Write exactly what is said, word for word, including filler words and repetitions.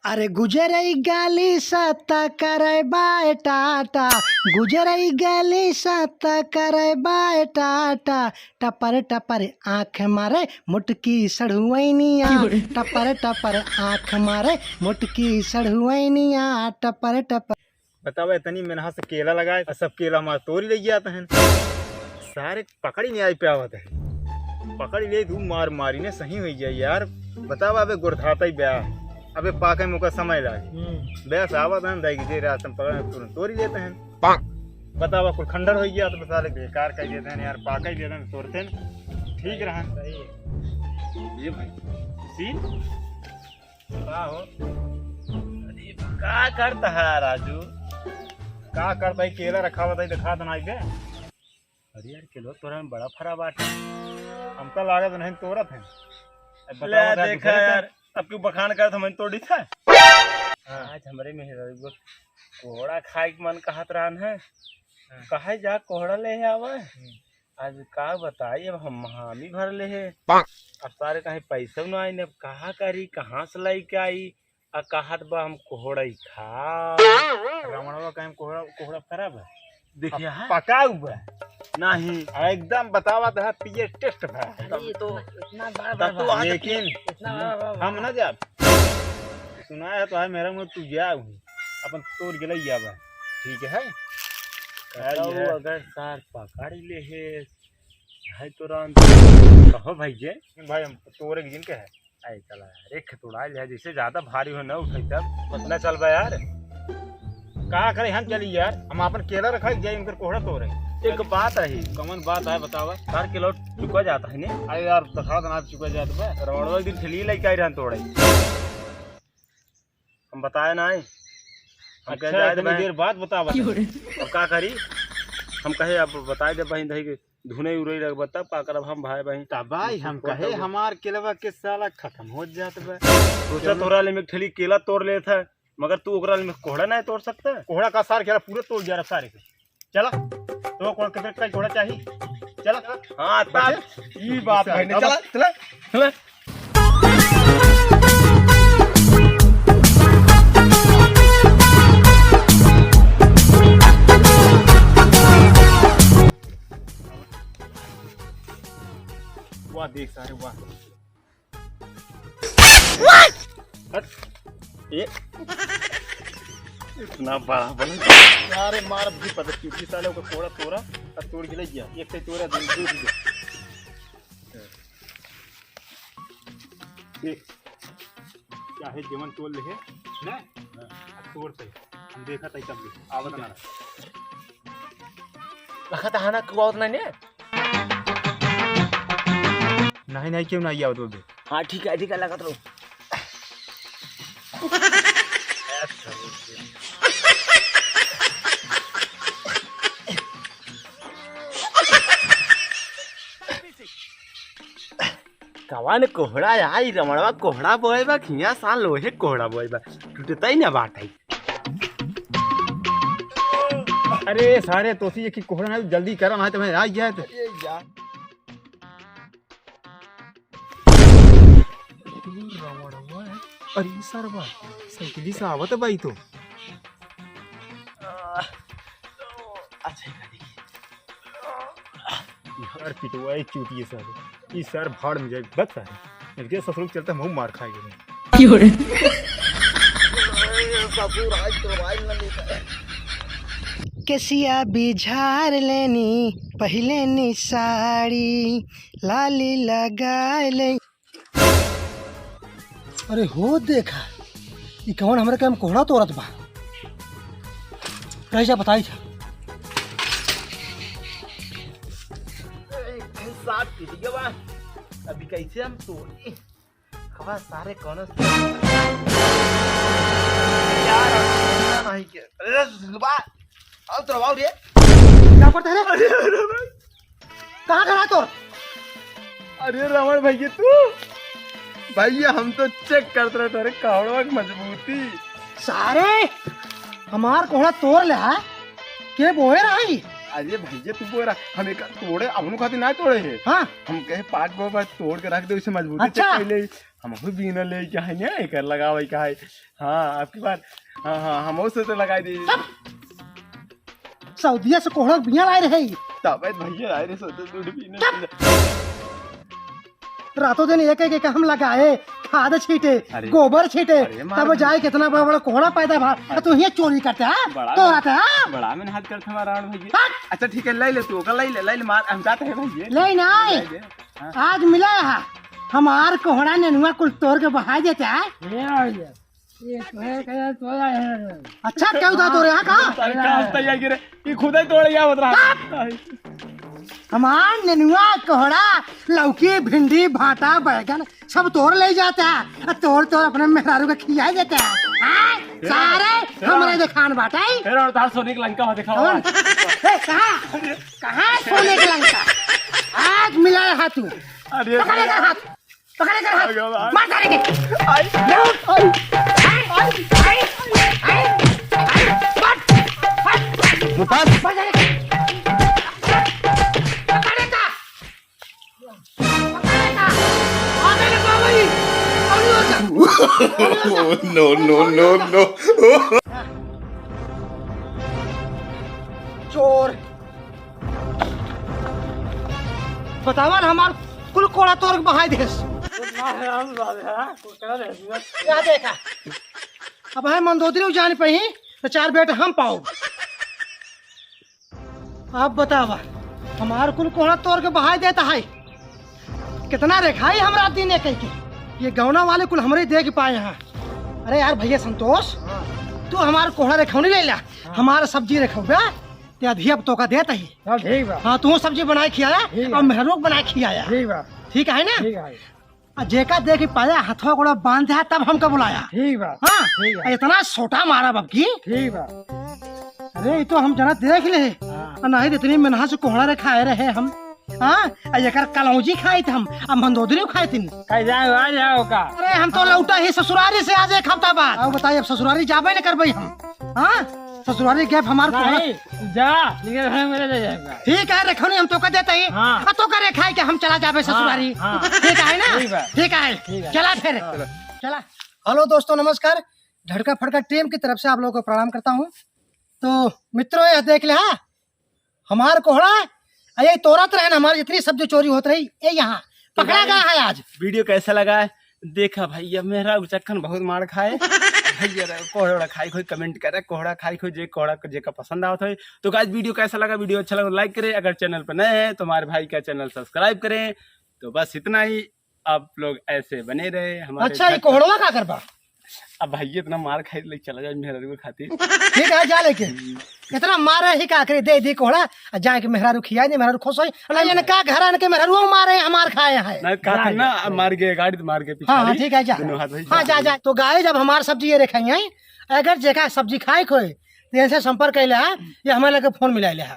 अरे गुजरई गली सत करे बाय टाटा, गुजरई गली सत करे बाय टाटा, टपर टपर आँख मारे मोटकी सढ़ुवैनिया, टपर टपर आँख मारे मोटकी सढ़ुवैनिया, टपर टपर। बतावा, इतनी मेहनत से केला लगाए, और सब केला हमार तोरी ले जात हैं। सारे पकड़ी नहीं आई पे आवत है, पकड़ी ले धू मार मारी ने सही हो जाए यार। बतावा, अबे गुरधाता ही ब्याह, अबे पाके में ओकर समय लागे। हम्म। ब्याह से आवत हैं, दाई के जे रास्ते में पकड़ तुरंत तोरी लेते हैं। बतावा, कुल खंडर हो गया तो साले बेकार कर देते हैं यार, पाके ही देते हैं, तोड़ते हैं, ठीक रहा। सही है। ये भाई, सीन का हो? अरे, का करता है राजू? का करता है? केला रखा हुआ था, दिखा देना इधर। अरे यार, केला तोरा में बड़ा फरा बाटे। हमका लागत नहीं तोरत है। अब ले बताओ, देखा दूसरे यार, अब क्यों बखान करत, हम तोड़ी था। हाँ। आज हमरे मेहरारू को कोहड़ा खाए के मन कहत रहन है। हाँ। कहे जा कोहड़ा ले आवे। हम्म। आज का बताई, अब हम हामी भर ले है। अब सारे कहीं पैसा ना आई, अब कहाँ करी, कहाँ से लाई के आई? आ कहत बा हम कोहड़ा ही खा। रमणवा कहीं कोहड़ा, कोहड़ा खराब है? देखिए, अब है? पकाऊ बा। नहीं। आ एकदम बतावा तो है, पिए टेस्ट बा। अरे, ये तो इतना बड़ा तब बड़ा तो बा। आज लेकिन इतना बड़ा बड़ा हम बा। ना जाब। सुना है तो है मेरा मुँह, तू जा वहीं। अपन तोड़ के ले आवा। ठीक है? बताओ, है। अगर सार पकड़ ले है, भाई तो राम। कहो भाई जे। भाई हम तोरे के जिनके है। आई चला यार, एक खेत उड़ा लिया, जैसे ज्यादा भारी हो ना उठाई तब। ना चल बा यार। का करे हम चली यार, हम अपन केला रखा जाए, उनकर कोहड़ा तोड़े। एक बात है। कौन बात है बतावा? सार केला चुका जाता है ने? अरे यार, दिखा देना चुका जाता बा। रमणवा एक दिन ठेली लेके आई रहन तोड़े। हम बताए ना है। हम कहे अच्छा, जाए दे इतनी बहन। देर बाद बतावा। अब का करी? हम कहे अब बताए दे बहन दही के धुने उड़े लगबा तब का करब हम भाई बहन। तब भाई हम कोहड़ा कहे तोड़। हमार केलवा के साला खत्म हो जात बा। सोचा तोरा ले में एक ठेली केला तोड़ लेत है, मगर तू ओकरा ले में कोहड़ा नहीं तोड़ सकता। कोहड़ा का सार केला पूरे तोड़ जा रहा सारे के। चला, तो कौन कितने का घोड़ा चाहिए? चला। हाँ, बचे? ई बात है। चला, चला, चला। वाह, देख सारे, वाह। हट। ये इतना बड़ा बड़ा। अरे मार भी पता क्यों कि साले को कोहड़ा तोड़ा और तोड़ के ले गया। एक से तोड़ा, दो, दो, दो। देख, चाहे जेवन तोड़ ले है ना, अब तोड़ से हम देखा तई तब ले आवत ना। रखा था ना, कुआवत नहीं ने। नहीं, नहीं, क्यों नहीं आवत बोल दे। हाँ, ठीक है, ठीक है, लगत रहो। कवन कोहड़ा आई, रमणवा कोहड़ा बोए बा, खिया साल लोहे कोहड़ा बोए बा, टूटता ही ना बाटे। अरे सारे तोसी, एक ही कोहड़ा ना, जल्दी करा, ना तुम्हें आ जाए तो। अरे यार। अरे रमणवा है। अरे सरवा, साइकिल से आवत है भाई तो। अच्छा, यार पिटवाए चूतिए सारे। ई सार भाड़ में जाए, बस सारे। इनके ससुर के चलते हम मार खाए गए। क्यों रे? ससुर आज तो मोबाइल न लेता है। केसिया बिझार लेनी, पहिले नी साड़ी, लाली लगाए ले। अरे हो देखा, ई कवन हमरे काम कोहड़ा तोड़त बा। रह जा, बताई था। ए, साथ पीट गया बा। अभी कैसे हम तोड़ी? हवा सारे कौन से? यार, अब नहीं के। अरे, बा, अब तो आओ रे। क्या करता है रे? अरे, अरे, अरे। कहाँ खड़ा है तोर? अरे रमण भैया तू, भैया हम तो चेक करत रहे तोरे कोहड़वा की मजबूती। सारे हमार कोहड़ा तोड़ ले है, के बोए रही? अरे भैया, तू बोला, हम एक तोड़े, अपनों खातिर ना तोड़े है। हाँ। हम कहे पाँच गो बस तोड़ के रख दे, उसे मजबूती से अच्छा। पहले ही हम भी बीना ले के है ना, एकर लगावे का है। हाँ, आपकी बार, हाँ, हाँ, हम उसे तो लगाई दे। चुप। सऊदिया से कोहड़ा बिया लाए रहे। तब भैया आए रे, सोते दूध पीने। चुप। रातों दिन एक एक, एक हम लगाए, खाद छीटे, अरे, गोबर छीटे, अरे, मार तब दे। जाए कितना बड़ा बड़ा कोहड़ा पैदा भा, अरे। तू ये चोरी करते हैं, बड़ा तो रहते हैं। बड़ा मेहनत करते हमारा रावण भैया। हट। अच्छा ठीक है, ले ले तू, ओका ले ले, ले ले, मार, हम जाते हैं भैया। ले ना। ले ले। हाँ। आज मिला है, हमार कोहड़ा नेनुआ कुल तोड़ के बहा देता है। ये आ गया। ये तो है, कहे तो है। अच्छा, क्या उदा तोरे यहाँ का? अरे, का हंसता ही आगे रे? ये खुदा ही तोड़े, क्या बता रहा? हमार नेनुआ, कोहड़ा, लौकी, भिंडी, भाटा, बैगन सब तोड़ ले जाता है। आ तोड़ तोड़ अपने मेहरारू के खिया देता है। हाँ? सारे हमरे देखान बाटे। फिर और तार सोने की लंका हो दिखाओ। कौन? ए, कहाँ? कहाँ सोने की लंका? आज मिला है तू। अरे पकड़ एकर हाथ। पकड़ एकर हाथ। भगवान। मार सारे के। आई। ले उठ। आई। आई। आई। आई। आई। मार। मार। मुफास। मार सारे के। पकड़ एकर। पकड़ एकर। आ मेरे बाबा जी। अभी और क्या? No, no, no, no। चोर। बतावा ना, हमार कुल कोहड़ा तोड़ के बहाई देस। ना है, हम बात है, हाँ? कुल करा दे, सुबह। क्या देखा? अब है मंदोदरी जान पही, तो चार बेटा हम पाओ। अब बतावा, हमार कुल कोहड़ा तोड़ के बहाई देता है। कितना रेखाई हमरा दिन एक के। ये गौना वाले कुल हमरे देख पाए हैं। अरे यार भैया संतोष, हाँ। तू हमार कोहड़ा रेखौनी ले ला, हाँ। हमार सब्जी रेखौबे, ते अधिया तोका देत ही। हाँ, ठीक बा। हाँ, तू सब्जी बनाए खियाया ठीक बा। और मेहरुआ बनाए खियाया। ठीक बा। ठीक है ना? ठीक है। आ जेका देख पाया, हथवा गोड़ा बांध है, तब हमका बुलाया। ठीक बा। हाँ, ठीक बा। इतना छोटा मारा बबकी। ठीक बा। अरे, ये तो हम जना देख ले। हाँ। आ नहीं तो इतनी मेहनत से कोहड़ा रेखाए रहे हम। हाँ, आ एकर कलौजी खाइत हम, आ मंदोदरी खाइत नहीं। कहीं जाए, आ जाओ का? अरे, हम तो लौटा ही ससुरारी से आज एक हफ्ता बाद। आओ बताइए, अब ससुरारी जाबे न करबे हम। हाँ, ससुरारी गैप हमार कोहड़ा नहीं, जा, लेकिन घर में ले जाएगा। ठीक है, रेखौनी हम तोका देते ही। हाँ। आ तोका रेखाई के हम चला जाबे हाँ, ससुरारी। हाँ। ठीक है ना? ठीक है। ठीक है। ठीक है। चला फिर। हाँ। चला। हेलो दोस्तों, नमस्कार। ढड़का फड़का टीम की तरफ से आप लोगों को प्रणाम करता हूँ। तो मित्रों, यह देख ले, हाँ, हमार कोहड़ा, आ ये तोरत रहे ना, हमारी जितनी सब्जी चोरी होत रही, ये यहाँ पकड़ा गया है आज। वीडियो कैसा लगा है? देखा भैया, मेहरारू चक्कन बहुत मार खाए। भैया रे, कोहड़ा खाई कोई comment करे, कोहड़ा खाई कोई, जे कोहड़ा जेका पसंद आवत है। तो guys, वीडियो कैसा लगा? वीडियो अच्छा लगा like करें, अगर चैनल पर नए हैं तो हमारे भाई का चैनल सब्सक्राइब करें। तो बस इतना ही, आप लोग ऐसे बने रहे हमारे अच्छा, ये घर पर। कोहड़वा का करबा? अब भैया इतना मार खाई ले चला जाए मेहरारू के खातिर। ठीक है, जा लेके। इतना मारे ही का करे, दे दी कोहड़ा, आ जाए के मेहरारू खियाए दे, मेहरारू खुश होई। नहीं, इनका घर आन के मेहरारू मारे, हमार खाए हैं। नहीं, कहा था ना, अब मार के गाड़ी तो मार के हाँ, हाँ, पिछाड़ी। ठीक है, जा। दोनों हाथ भाई हाँ, जा, जा। तो गाइस, अब हमार सब्जी ये रेखाई है, अगर जेका सब्जी खाए खोए, तो इनसे संपर्क कर ले, हाँ, ये हमारे लगे फोन मिला ले, हाँ।